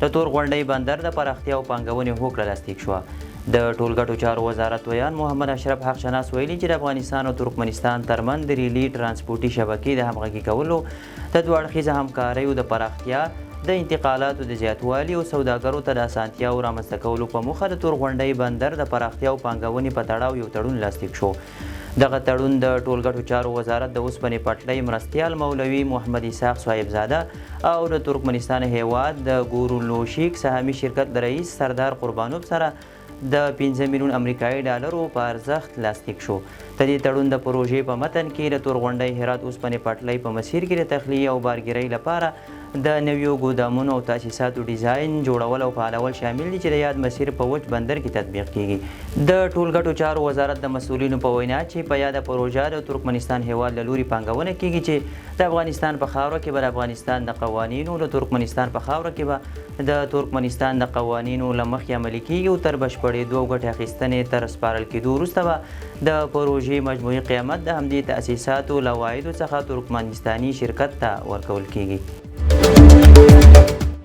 د تور غونډۍ بندر د پراختیا او پانګونې هوکړه لاسلیک شوه. د ټولګټو چارو وزارت ویاند محمد اشرف حقشناس ویلي چې د افغانستان او ترکمنستان ترمنځ د ریلي ترانسپورتي شبکې د همغږي کولو، د دوه اړخیزه همکاریو د پراختیا، د انتقالاتو د زیاتوالي او سوداګرو ته د اسانتیاوو رامنځته کولو په موخه د تورغونډۍ بندر د پراختیا او پانګونې په تړاو یو تړون لاسلیک شو. دغه تړون د ټولګټو چارو وزارت د اوسپنې پټلۍ مرستیال مولوي محمد اسحاق صاحبزاده او د ترکمنستان هېواد د ګورولوشیک سهامي شرکت له رئیس سردار قربانوف سره د 5 میلیون امریکایي ډالرو په ارزښت لاسلیک شو. د دې تړون د پروژې په متن کې د تورغونډۍ هرات اوسپنې پټلۍ په مسیر کې د تخلیې او بارګیرۍ لپاره د نویو ګودامونو او تاسیساتو ډیزاین، جوړول او فعالول شامل دي چې د یاد مسیر په وچ بندر کې تطبیق کیږي. د ټولګټو چارو وزارت د مسؤلینو په وینا چې په یاده پروژه د ترکمنستان هېواد له لوري پانګونه کیږي چې د افغانستان په خاوره کې به د افغانستان د قوانینو، د ترکمنستان په خاوره کې به د ترکمنستان د قوانینو له مخې عملي کیږي او تر بشپړېدو او ګټې اخیستنې تر سپارل کېدو وروسته به د پروژې مجموعي قیمت د همدې تأسیساتو له عوایدو څخه ترکمنستاني شرکت ته ورکول کیږي.